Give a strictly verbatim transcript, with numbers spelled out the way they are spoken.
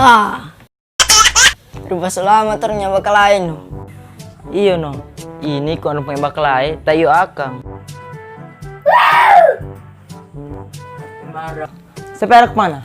Ah. Rupa so lama torang nyanda bakalae no. Iyo no, ini kong pung bakalae, tayo akang. Seperak mana?